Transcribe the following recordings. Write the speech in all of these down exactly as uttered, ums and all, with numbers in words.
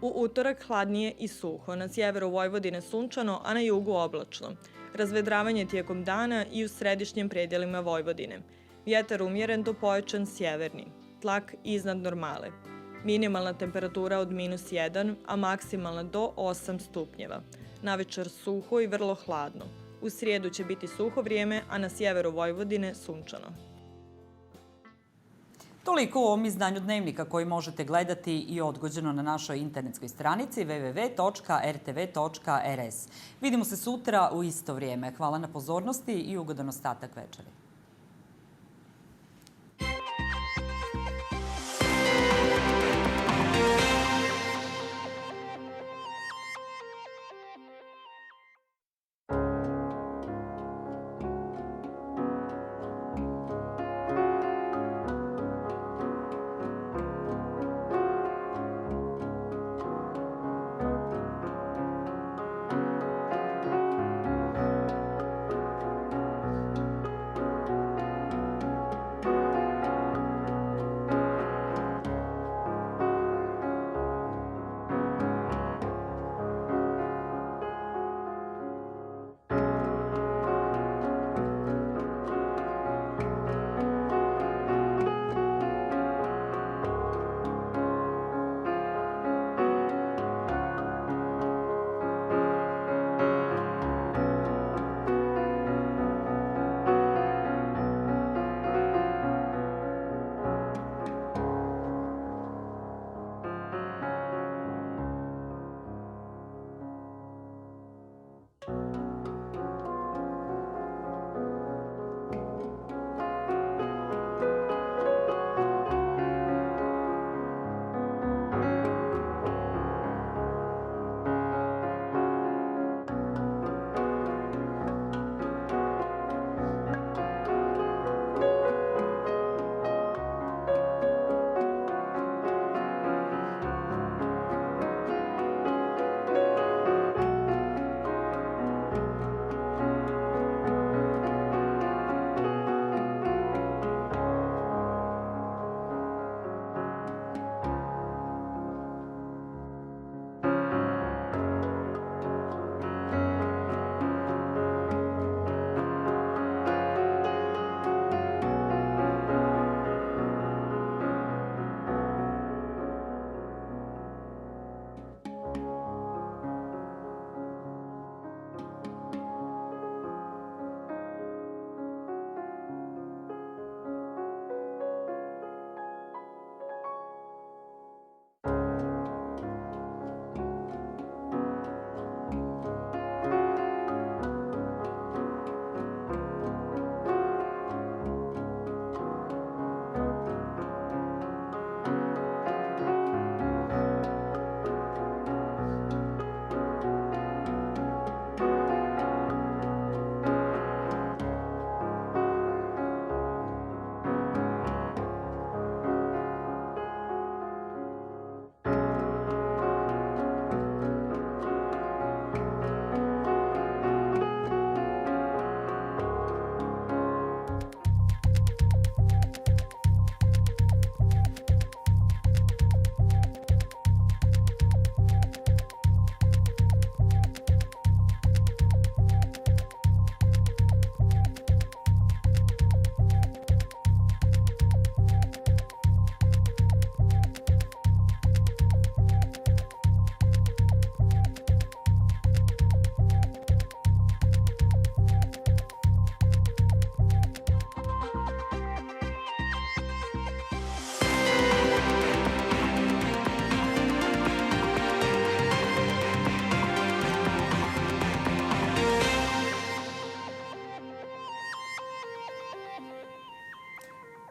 U utorak hladnije i suho, na sjeveru Vojvodine sunčano, a na jugu oblačno. Razvedravanje tijekom dana i u središnjim predjelima Vojvodine. Vjetar umjeren do pojačan sjeverni, tlak iznad normale. Minimalna temperatura od minus jedan, a maksimalna do osam stupnjeva. Navečer suho i vrlo hladno. U srijedu će biti suho vrijeme, a na sjeveru Vojvodine sunčano. Toliko u ovom izdanju Dnevnika, koji možete gledati i odgođeno na našoj internetskoj stranici w w w točka r t v točka r s. Vidimo se sutra u isto vrijeme. Hvala na pozornosti i ugodan ostatak večeri.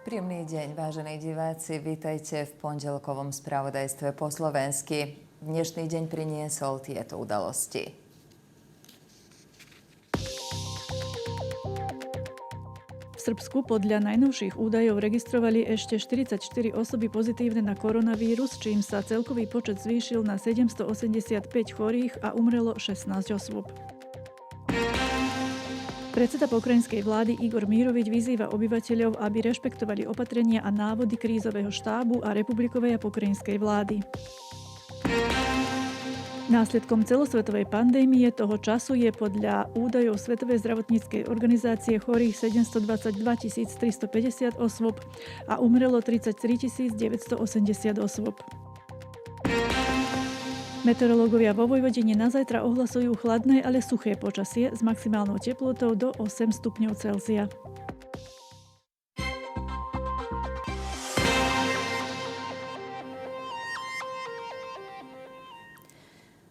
Приємни дзень, важени диваци, витайце в пондзелковом справодайстве по словенски. Днєшни дзень принєсол тиєто удалосци. V Srbsku podľa najnovších údajov registrovali ešte štyridsaťštyri osoby pozitívne na koronavírus, čím sa celkový počet zvýšil na sedemstoosemdesiatpäť chorých a umrelo šestnásť osôb. Predseda pokrajinskej vlády Igor Mirović vyzýva obyvateľov, aby rešpektovali opatrenia a návody krízového štábu a republikovej a pokrajinskej vlády. Наслєдком целосветовей пандемиї того часу є, подля удаёв Световей здравотнїцкей орґанизациї, хорих седемсто двацец два тисяц тристо пейдзесят особ, а умрело трицец три тисяц дзевецсто осемдзесят особ. Метеоролоґовя во Войводїнї на зайтра огласую хладне, але сухе почасє з максималнов теплотов до осем ступньов Целзия.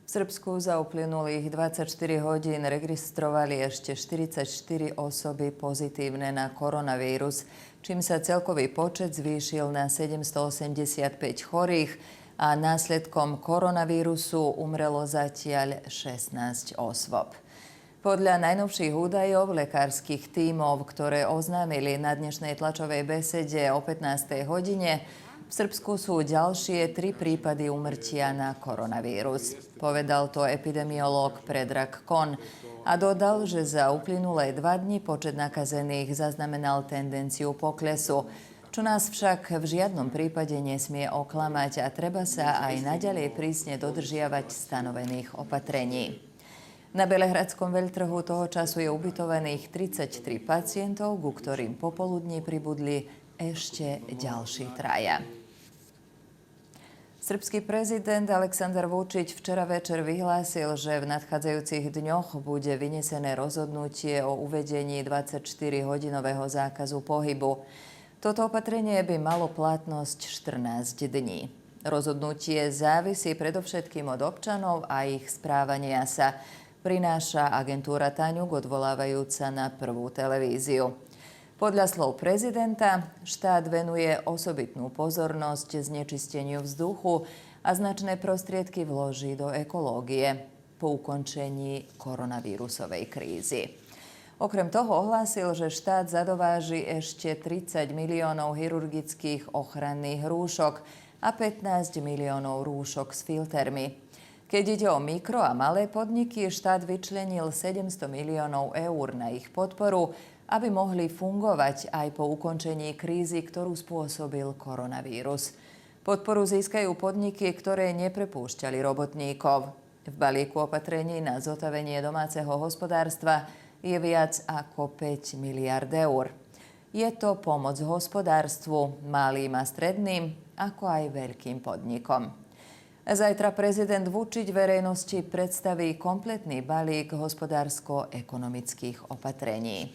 В Српску за уплинулих двацец штири годїн реґистровали ище штирицец штири особи позитивне на коронавирус, чим са целкови почет звишил на седемсто осемдзесят пейц хорих, а наслєдком коронавирусу умрело затяль шеснац особ. Подля найновших удайов лекарских тимов, хторе ознамили на днєшней тлачовей беседє о петнастей годїнє, в Српску су дялши три припади умртя на коронавирус, поведал то епидемиолоґ Предраг Кон, а додал же за уплинуле два днї почет наказених зазнаменал тенденцию поклєсу. Чо нас вшак в жадним припаде нє смє окламац, а треба са ай надалєй приснє додржиявац становених опатренї. На Белеградском вельтргу того часу є убитованих трицец три пациєнтов, ку хторим пополуднї прибудли ище дялши трая. Српски президент Александар Вучич вчера вечер вигласил же в надхадзаюцих дньох будзе винєсене розгоднутє о уведзенї двацец штири годїнового заказу погибу. Тото опатренє би мало платносц штернац днї. Розгоднутє зависи предовшетким од обчанов а их справанєя са, принаша аґентура Танюк, одволаваюца на Прву телевизию. Подля слов президента, штат венує особитну позорносц знєчисценю вздуху, а значне прострєдки вложи до еколоґиї по уконченї коронавирусовей кризи. Окрем того огласил же штат задоважи ище трицец милионов гирурґицких охранних рушок, а петнац милионов рушок з филтерми. Кед идзе о микро а мале поднїки, штат вичлєнїл седемсто милионов еур на их подпору, аби могли фунґовац ай по уконченї кризи хтору способил коронавирус. Подпору зискаю поднїки хторе нє препущали роботнїков. В балику опатренї на зотавенє домацего господарства є вяц ако пейц милиярд еур. Є то помоц господарству, малим а стредним, ако ай вельким поднїком. Зайтра президент Вучич верейносци представи комплетни балик господарско-економицких опатренї.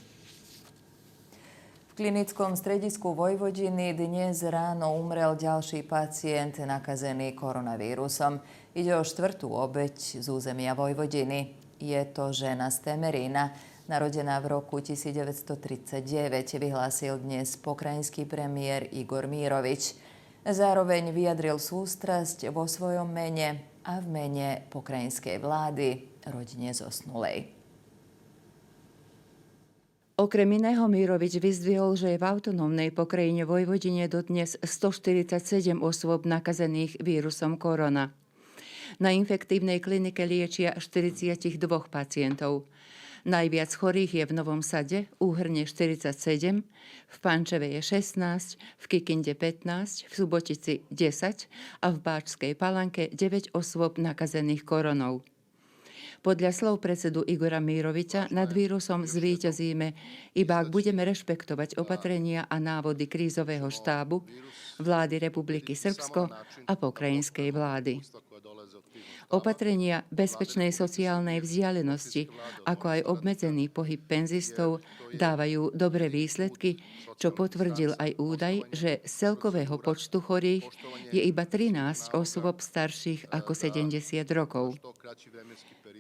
В Клиницком стредиску Войводїни днєс рано умрел дялши пациєнт наказени коронавирусом. Идзе о штврту обець з уземя Войводїни. Є то жена з Темерина, народзена в року тисяч дзевецсто трицец дзевец, вигласил днєс покраїнски премиєр Иґор Мирович. Заровень виядрил сустрасц во свойом менє, а в менє покраїнскей влади родзине зоснулей. Окрем инего, Мирович виздвигол же є в Автономней покраїнє Войводїнє доднєс сто штирицец седєм особ наказених вирусом корона. На инфективней клинике лиєчия штирицец двох пациєнтов. Найвяц хорих є в Новом Садзе, у Грнє штирицец седєм, в Панчеве є шеснац, в Кикиндє петнац, в Суботици дзесец, а в Бачскей Паланке дзевец особ наказених коронов. Подля слов председу Иґора Мировича над вирусом звитязиме иба ак будземе решпектовац опатренїя а наводи кризового штабу, Влади Републики Српско а покраїнскей влади. Опатренїя безпечней социялней вздзялєносци, ако ай обмедзени погиб пензистов, даваю добре вислєдки, чо потвердзил ай удай же з целкового почту хорих є иба тринац особ старших ако седемдзесят роков.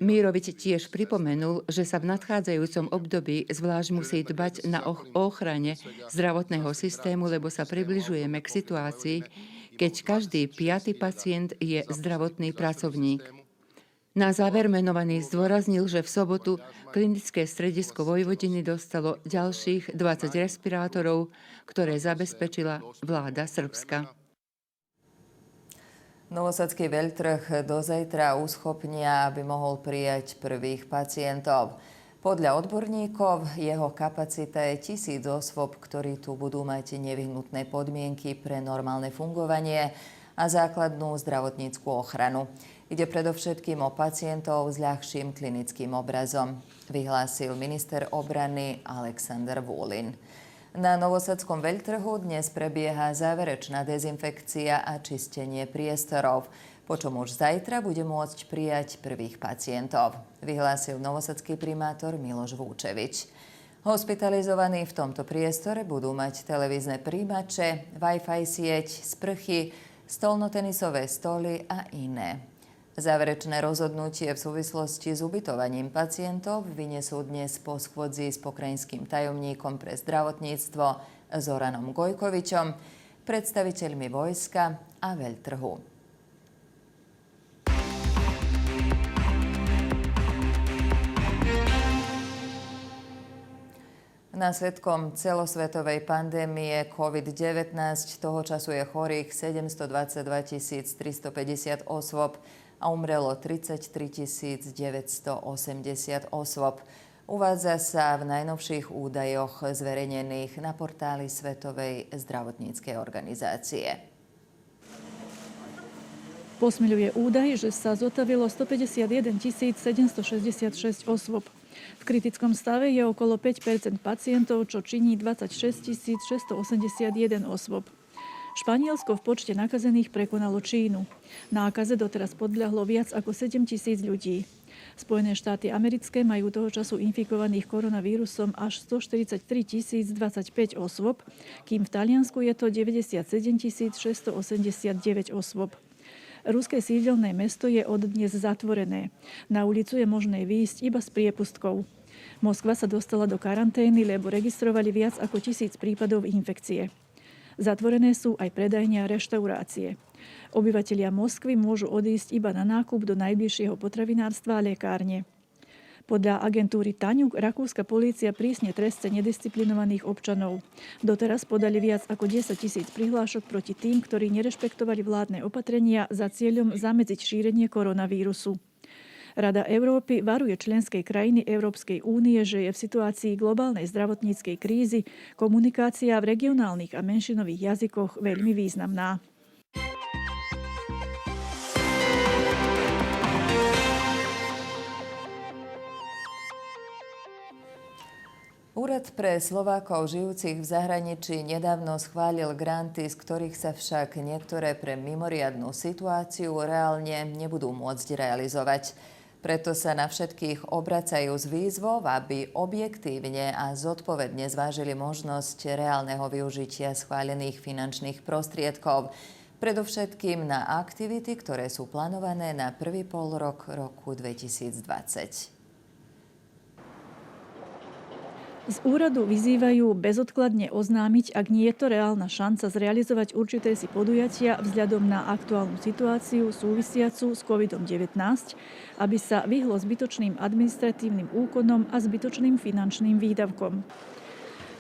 Мирович тєж припоменул же са в надхадзаюцом обдобї звлашч муси дбац на ох-, охранє здравотного систему, лебо са приближуєме к ситуациї кед кажди пяти пациєнт є здравотни працовнїк. На завер меновани здворазнїл же в соботу Клиничске стредиско Войводїни достало дялших двацец респираторов, хторе забезпечила Влада Српска. Новосадски вельтрг до зайтра усхопня, аби могол прияц првих пациєнтов. Подля одборнїков, єго капацита є тисиц особ, хтори ту буду мац нєвигнутне подмиєнки пре нормалне фунґованє а закладну здравотнїцку охрану. Иде предовшетким о пациєнтов з лягшим клинїцким образом, вигласил министер обрани Александар Вулин. На новосадском Вельтргу днєс пребиєга заверечна дезинфекция а чисценє приєсторов, по чому уж зайтра будзе моцц прияц первих пациєнтов, вигласил новосадски приматор Милош Вучевич. Госпитализовани в томто приєсторе буду мац телевизне примаче, Wi-Fi сиєц, спрхи, столнотенисове столи а ине. Заверечне розгоднуцє в сувислосци з убитованїм пациєнтов винєсу днєс по сходзи з покраїнским тайомнїком пре здравотнїцтво Зораном Гойковичом, представительми войска а Вельтргу. Наслїдком целосветовей пандемиї ковид дзеветнац того часу є хорих седемсто двацец два тисяц тристо пейдзешат особ, а умрело трицец три тисяц дзеветсто осемдзешат особ, увадза ся в найновших удайох зверейнєних на портали Световей здравотнїцкей орґанизациї. Посмелює удай же ся зотавило сто пейдзешат єден тисяц седемсто шейдзешат шейсц особ. В критицком ставе є около пейц перцент пациєнтов, чо чинї двацец шейсц тисяц шейсто осемдзешат єден особ. Шпанєлско в почце наказених преконало Чину. Наказе дотераз подлягло вяц ако седем тисяц людї. Споєне Штати Америцке маю того часу инфикованих коронавирусом аж сто штерицец три тисяц двацец пейц особ, ким в Талиянску є то дзеведзешат седем тисяц шейсто осемдзешат дзевец особ. Руске сидзелне место є од днєс затворене. На улїцу є можне вийсц иба з приєпустков. Москва ся достала до карантени, лебо реґистровали вяц ако тисяц припадов инфекциї. Затворене су ай предайнї а рештаурациї. Обивателя Москви можу одйсц иба на накуп до найблїзшого потравинарства а лєкарнї. Подля аґентури Танюк ракуска полиция присне тресце нєдисциплинованих обчанов. Дотераз подали вяц ако дзесец тисяц приглашок проти тим, хтори нєрешпектовали владне опатренїя за цїльом замедзиц ширенє коронавирусу. Рада Европи варує членскей країни Европскей униї же є в ситуациї ґлобалней здравотнїцкей кризи комуникация в реґионалних а меншинових язикох вельми визнамна. Уряд пре Словакох жиюцих в загранїчи нєдавно схвалїл ґранти, з хторих ся вшак нєкторе пре миморядну ситуацию реалнє нє буду моцц реализовац. Прето ся на вшетких обрацаю з визвов, аби обєктивнє а зодповеднє зважили можносц реалнего виужиция схвалених финансних прострєдков, предовшетким на активити, хторе су плановане на први полрок року две тисяч двацец. З ураду визиваю безодкладнє ознамиц, ак нє є то реална шанца зреализовац урчите си подуяция взглядом на актуалну ситуацию сувисяцу з ковидом дзеветнац, аби ся вигло збиточним административним уконом а збиточним финансным видавком.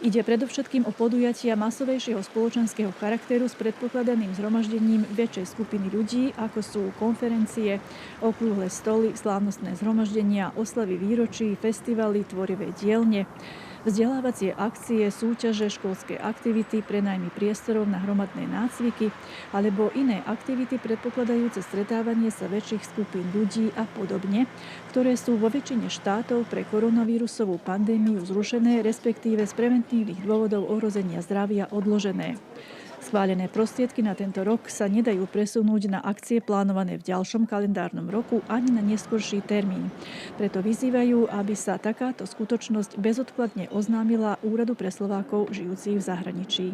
Идзе предовшетким о подуяция масовейшого сполоченского характеру з предпокладаним згромажденїм вецей скупини людзи, ако су конференциї, округле столи, славносне згромаждения, ослави вирочи, фестивали, твориве дїелнє, взделаваци акциї, сутяже, школски активити, пренайми приєсторов на громадне нацвики, алєбо ине активити предпокладаюце стретаванє ся вецих скупин людзи а подобнє, хторе су во вецинє штатох пре коронавирусову пандемию зрушене, респективе з превентнивних двоводов огрозеня здравя одложене. Схвалене прострєдки на тенто рок ся нє даю пресунуц на акциї плановане в дальшом календарним року анї на нєскорши термин. Прето визиваю, аби ся такато скуточносц безодкладнє ознамила Ураду пре Словакох жиюцих в загранїчи.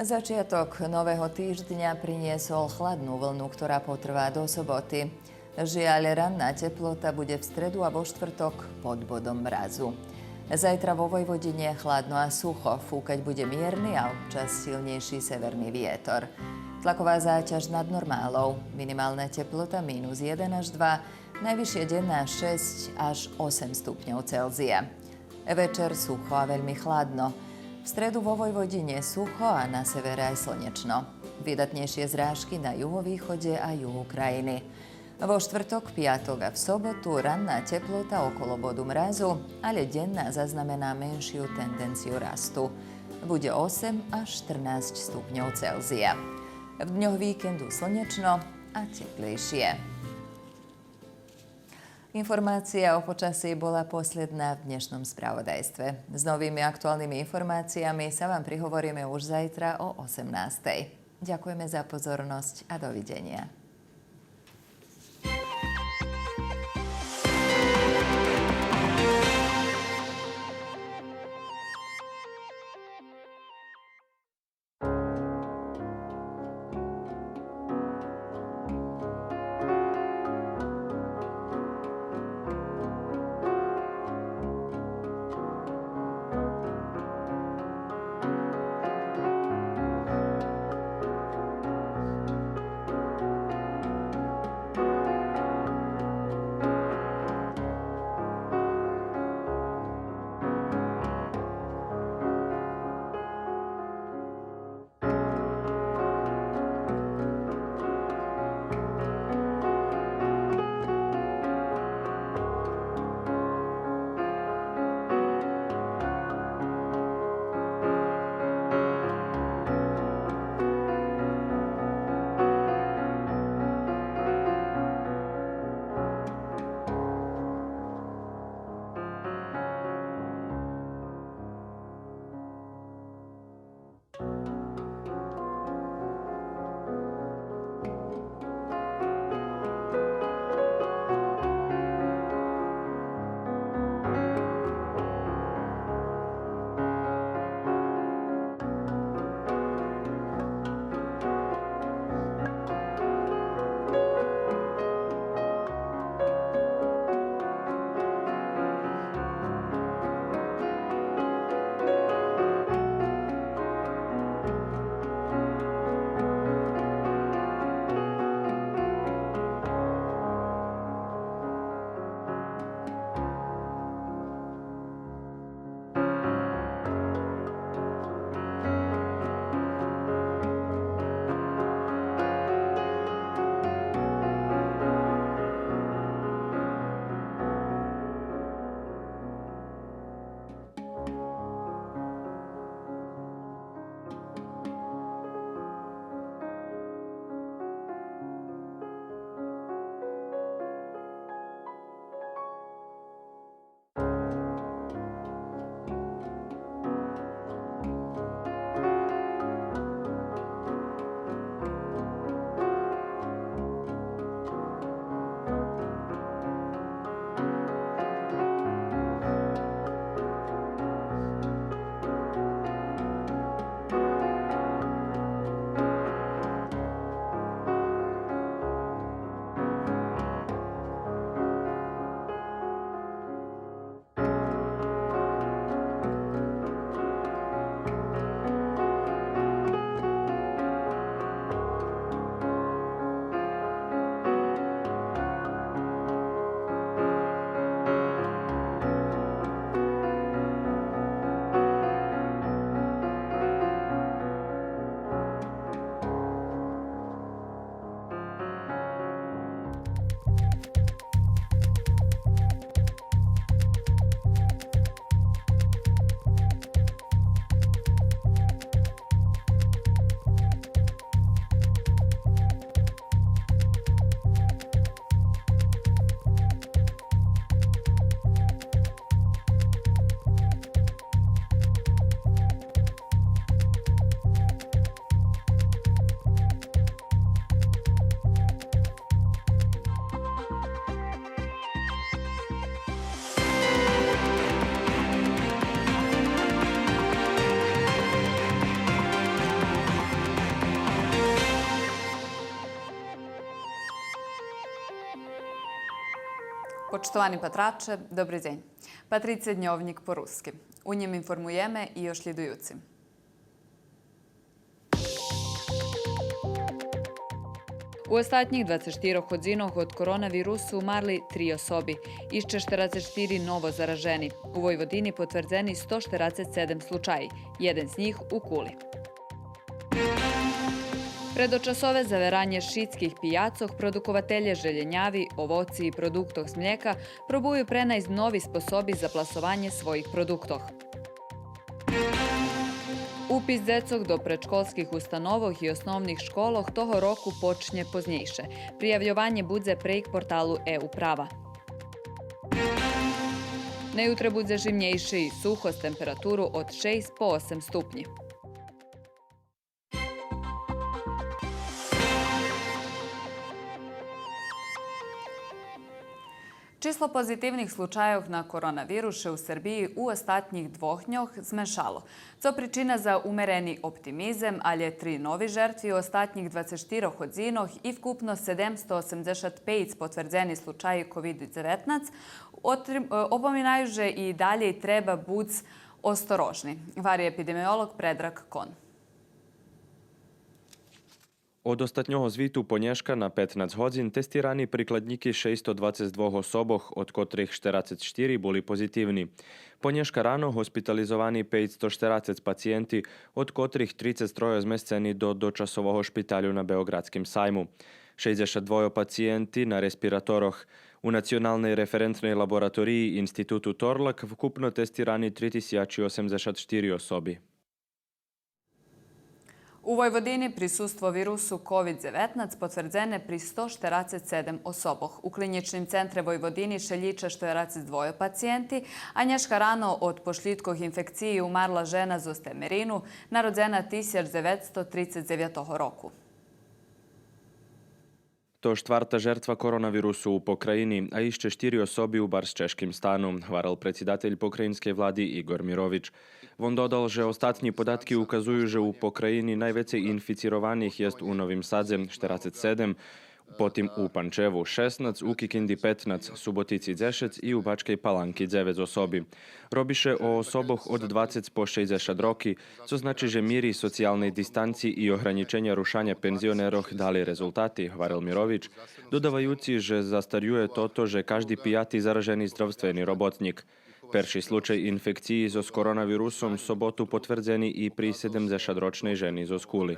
Зачаток нового тижня принєсол хладну влну, котра потрва до соботи. Жаль, ранна теплота будзе в стреду а во штврток под бодом мразу. Зайтра во Войводинє хладно а сухо, фукац будзе мирни а обчас силнєйши северни вєтор. Тлакова затяж над нормалов. Минимална теплота минус єден аж два, найвисше дзенна шесц аж осем ступньов Целзия. Вечер сухо а вельми хладно. В стреду во Войводинє сухо, а на севере ай сонєчно. Видатнєйшє зражки на юговиходзе а югу країни. Во штврток, пияток а в соботу ранна тєплота около боду мразу, алє дєнна зазнамена меншию тенденцию расту. Будзе осем аж штернац ступньох Целзия. В дньох викенду сонєчно а тєплєйшє. Информация о почаси бола послєдна в днєшним справодайстве. З новими актуалними информациями са вам приговориме уж зайтра о осемнастей. Дякуєме за позорносц а довидзеня. Почитовани патраче, добри дзень. Патрице Дньовнїк по руски. У нїм информуєме и о шлїдуюцим. У остатнїх двацец штирох годзинох од коронавирусу умарли три особи, ище штерацец штири ново заражени. У Войводини потвердзени сто штерацец седем случаї, єден з нїх у Кули. Предочасове заверанє шицких пияцох, продукователє желєняви, овоци и продуктох з млєка пробую пренайсц нови способи за пласованє своїх продуктох. Упис дзецох до предшколских установох и основних школох того року почнє познєйше. Приявйованє будзе прейґ порталу Е-управа. На ютре будзе жимнєйше и сухо з температуру од шейсц по осем ступнї. Число позитивних случайох на коронавирус ше у Сербиї у остатнїх двох дньох зменшало. Цо причина за умерени оптимизем, алє три нови жертви у остатнїх двацец штирох годзинох и вкупно седемсто осемдзешат пейц потвердзени случаї ковид дзеветнац, отрим-, е, опоминаю же и далєй треба буц осторожни, гвари епидемиолоґ Предраг Кон. Од остатнього звиту по нєшка на петнац годзин тестирани прикладнїки шейсто двацец двох особох, од котрих штерацец штири були позитивни. По нєшка рано госпитализовани пейцсто штерацец пациєнти, од котрих трицец тройо змесцени до дочасового шпиталю на Беоґрадским сайму. Шейдзешат двойо пациєнти на респираторох. У Националней референтней лабораториї Институту Торлак вкупно тестирани три тисячи осемдзешат штири особи. У Войводини присуство вирусу ковид дзеветнац потвердзене при сто штерацец седем особох. У Клинїчним центре Войводини ше лїча штерацец двойо пациєнти, а нєшка рано од пошлїдкох инфекциї умарла жена зоз Темерину, народзена тисяч дзеветсто трицец дзевятого року. То штварта жертва коронавирусу у покраїни, а ище штири особи у барз чежким стану, гварел предсидатель покраїнскей влади Игор Мирович. Вон додал же остатнї податки указую же у покраїни найвецей инфицированих єст у Новим Садзе, штерацец седем, потим у Панчеву шеснац, у Кикинди петнац, Суботици дзешец и у Бачкей Паланки дзевец особи. Роби ше о особох од двацец по шейдзешат роки, цо значи же мири социялней дистанци и огранїченя рушаня пензионерох дали резултати, гварел Мирович, додаваюци же застарює тото же кажди пияти заражени здравствени роботнїк. Перши случай инфекциї зоз коронавирусом соботу потвердзени и при седемдзешатрочней жени зоз Кули.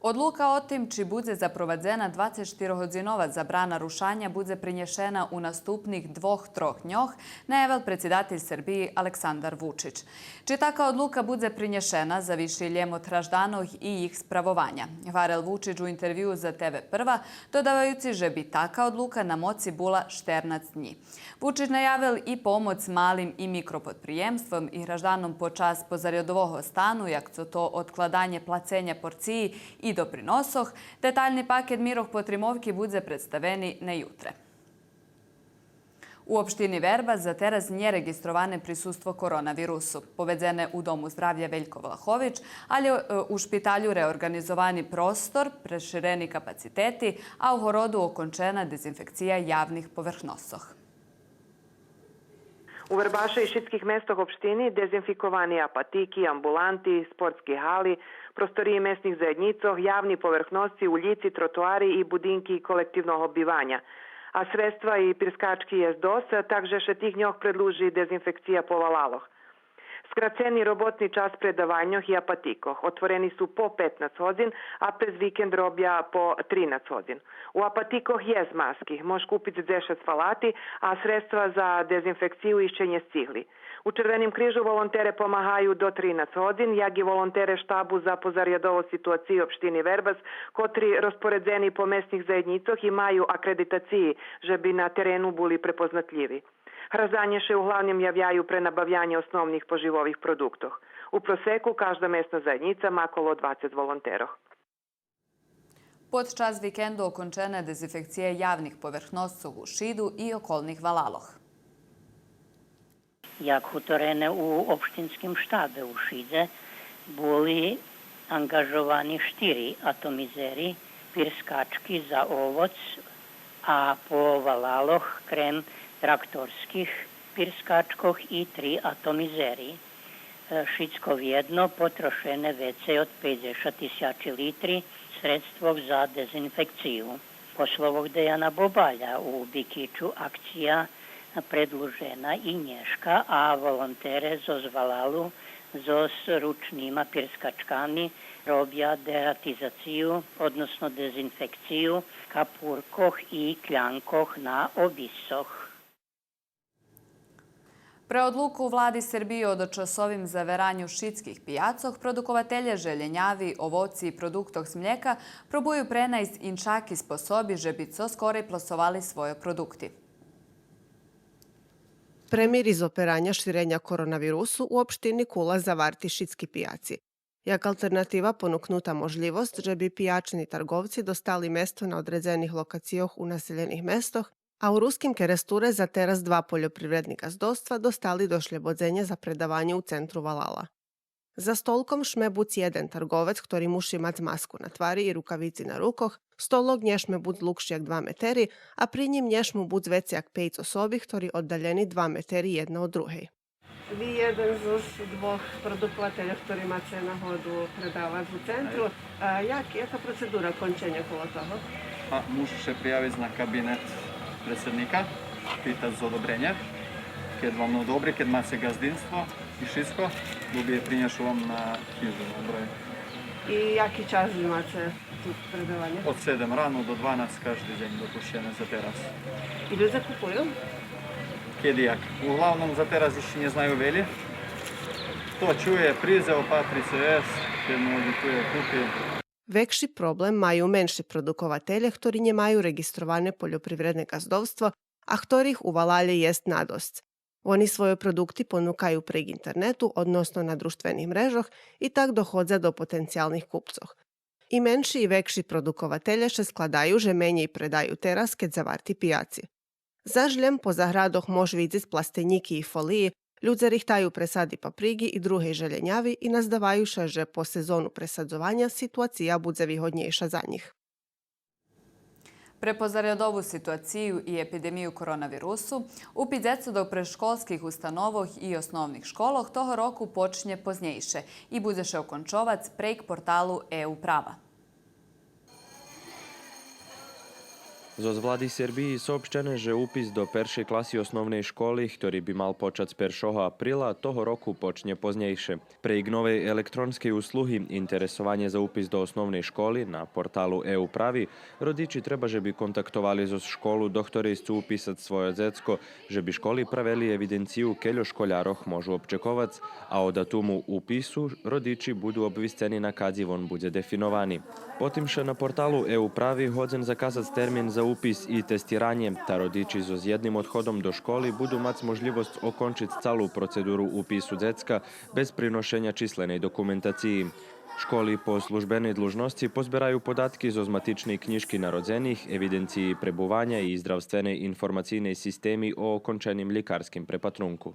Одлука о тим чи будзе запровадзена двацец штирогодзинова забрана рушаня будзе принєшена у наступних двох-трох дньох, наявел предсидатель Сербиї Александар Вучич. Чи така одлука будзе принєшена, зависи лєм од гражданох и їх справованя, гварел Вучич у интервюу за Т В Прва, додаваюци же би така одлука на моци була штернац днї. Вучич наявел и помоц малим и микроподприємством и гражданом под час позарядового стану, як цо то одкладанє плаценя порциї и доприносох. Детальни пакет мирох потримовки будзе представени на ютре. У општини Вербас за тераз нє реґистроване присуство коронавирусу. Поведзене у Дому здравя Велько Влахович, алє, е, у шпиталю реорґанизовани простор, преширени капацитети, а у городу окончена дезинфекция явних поверхносох. У Вербаше и шицких местох општини дезинфиковани апатики, амбуланти, спортски гали, просториї месних заєднїцох, явни поверхносци, улїци, тротоари и будинки колективного биваня. А средства и пирскачки єст досц, так же ше тих дньох предлужи дезинфекция по валалох. Скрацени роботни час предавальньох и апатикох. Отворени су по петнац годзин, а през викенд робя по тринац годзин. У апатикох єст маски, мож купиц дзешец фалати, а средства за дезинфекцию ище нє сцигли. У Червеним крижу волонтере помагаю до тринац годзин, як и волонтере штабу за позарядову ситуацию општини Вербас, котри розпоредзени по месних заєднїцох и маю акредитациї же би на терену були препознатлїви. Гражданє ше углавним явяю пре набавянє основних поживових продуктох. У просеку кажда месна заєднїца ма коло двацец волонтерох. Под час викенду окончена дезинфекция явних поверхносцох у Шиду и околних валалох. Як гуторене у општинским штабе у Шидзе, були анґажовани штири атомизери, пирскачки за овоц, а по валалох крем тракторских пирскачкох и три атомизери. Е, шицко вєдно потрошене вецей од пейдзешат тисячи литри средствох за дезинфекцию. По словох Деяна Бобаля, у Бикичу акция предлужена и нєшка, а волонтере зоз валалу зоз ручнима пирскачками Робя дератизацию, односно дезинфекцию капуркох и клянкох на обисцох. Пре одлуку Влади Сербиї о дочасовим завераню шицких пияцох, продукователє желєняви, овоци и продуктох з млєка пробую пренайсц иншаки способи же би цо скорей пласовали свойо продукти. Пре мири зопераня ширеня коронавирусу у општини Кула заварти шицки пияци. Як алтернатива понукнута можлївосц же би пиячни тарговци достали место на одредзених локацийох у населєних местох, а у Руским Керестуре за тераз два польопривредни ґаздовства достали дошлєбодзенє за предаванє у центру валала. За столком шме буц єден тарговец хтори муши мац маску на твари и рукавици на рукох, столок нє шме буц длугши як два метери, а при нїм нє шму буц вецей як пейц особи хтори оддалєни два метери єдна од другей. Ви єден зоз двох продукователя хтори маце нагоду предавац у центру. А як, яка процедура конченя коло того? А, муши ше приявиц на кабинет предсидника, питац за одобренє. Кед вам одобри, кед маце ґаздинство и шицко, добиє, принєшу вам на хижу, на брой. И яки час ви маце ту предаванє? Од седем рано до дванац кажди дзень допущене за тераз. И людзе купую? Кед и як. Углавном за тераз ище нє знаю велї. Хто чує, придзе, опатри цо єст, кед му одвитує, купи. Векши проблем маю менши продукователє хтори нємаю реґистроване польопривредне ґаздовство, а хторих у валалє єст надосц. Вони свойо продукти понукаю прейґ интернету, односно на дружтвених мрежох, и так доходза до потенциялних купцох. И менши и векши продукователє ше складаю же менєй предаю тераз кед заварти пияци. Заш лєм по заградох мож видзиц пластенїки и фолиї, людзе рихтаю пресади паприґи и другей желєняви и наздаваю ше же по сезону пресадзованя ситуация будзе вигоднєйша за нїх. Пре позарядову ситуацию и епидемию коронавирусу, упис дзецох до предшколских установох и основних школох того року почнє познєйше и будзе ше окончовац прейґ порталу Е-управа. Зоз влади Сербиї соопщене же упис до першей класи основней школи, хтори би мал почац першого априла, того року почнє познєйше. Прейґ новей електронскей услуги интересованє за упис до основней школи на порталу Е-управи родичи треба же би контактовали зоз школу до хторей сцу уписац свойо дзецко, же би школи правели евиденцию кельо школярох можу обчековац, а о датуму упису родичи буду обвисцени на кадзи вон будзе дефиновани. Потим ше на порталу Е-управи годзен заказац термин за упис и тестиранє, та родичи зоз єдним одходом до школи буду мац можлївосц окончиц цалу процедуру упису дзецка без приношеня численей документациї. Школи по службеней длужносци позбераю податки зоз матичней кнїжки народзених, евиденциї пребуваня и здравственей информацийней системи о оконченим лїкарским препатрунку.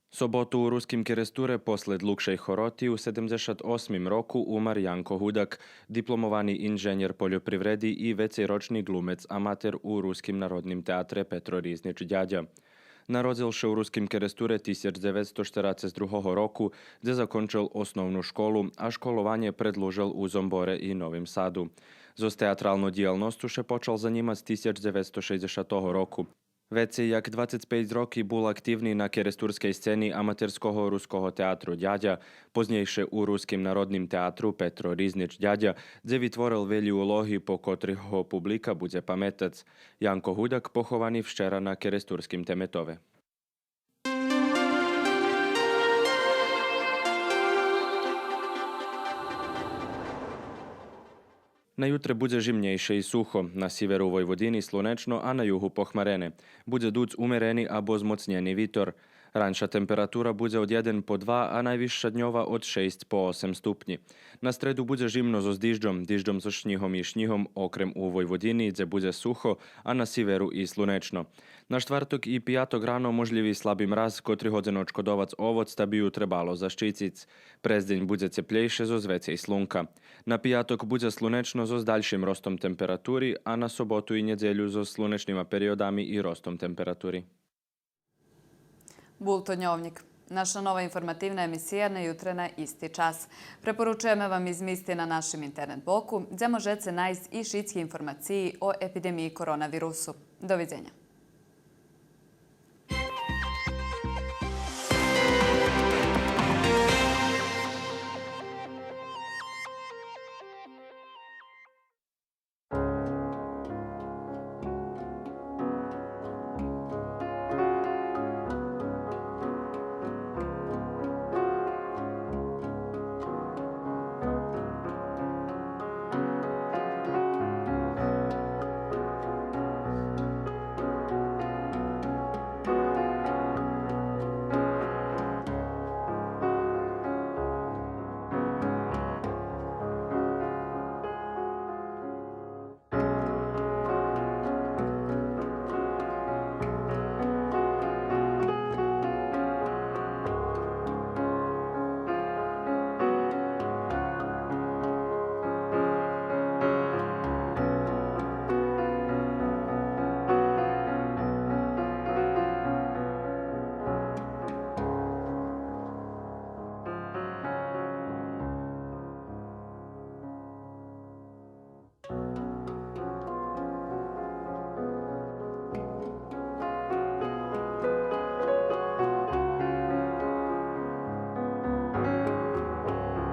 Соботу у Руским Керестуре после длугшей хороти у седемдзешат осмим року умар Янко Гудак, дипломовани инженєр польопривреди и вецейрочни ґлумец аматер у Руским народним театре Петро Ризнич Дядя. Народзел ше у Руским Керестуре тисяч дзеветсто штерацец другого року, дзе закончел основну школу, а школованє предлужел у Зомборе и Новим Саду. Зоз театралну дїялносцу ше почал занїмац тисяч дзеветсто шейдзешатого року. Вецей як двацец пейц роки бул активни на керестурскей сцени Аматерского руского театру Дядя, познєйше у Руским народним театру Петро Ризнич Дядя, дзе витворел велї улоги по котрих го публика будзе паметац. Янко Гудак поховани вчера на керестурским теметове. На ютре будзе жимнєйше и сухо. На сиверу Войводини слунечно, а на югу похмарене. Будзе дуц умерени або змоцнєни витор. Ранша температура будзе од єден по два, а найвисша дньова од шейсц по осем ступнї. На стреду будзе жимно зоз дижджом, дижджом зоз шнїгом и шнїгом, окрем у Войводини, дзе будзе сухо, а на сиверу и слунечно. На штварток и пияток рано можлїви слаби мраз, котри годзен очкодовац овоц, та би ю требало защициц. През дзень будзе цеплєйше зоз вецей слунка. На пияток будзе слунечно зоз дальшим ростом температури, а на соботу и нєдзелю зоз слунечнима периодами и ростом температури. Бул то Дньовнїк. Наша нова информативна емисия на ютре на исти час. Препоручуєме вам и змисти на нашим интернет боку, дзе можеце найсц и шицки информациї о епидемиї коронавирусу. Довидзеня.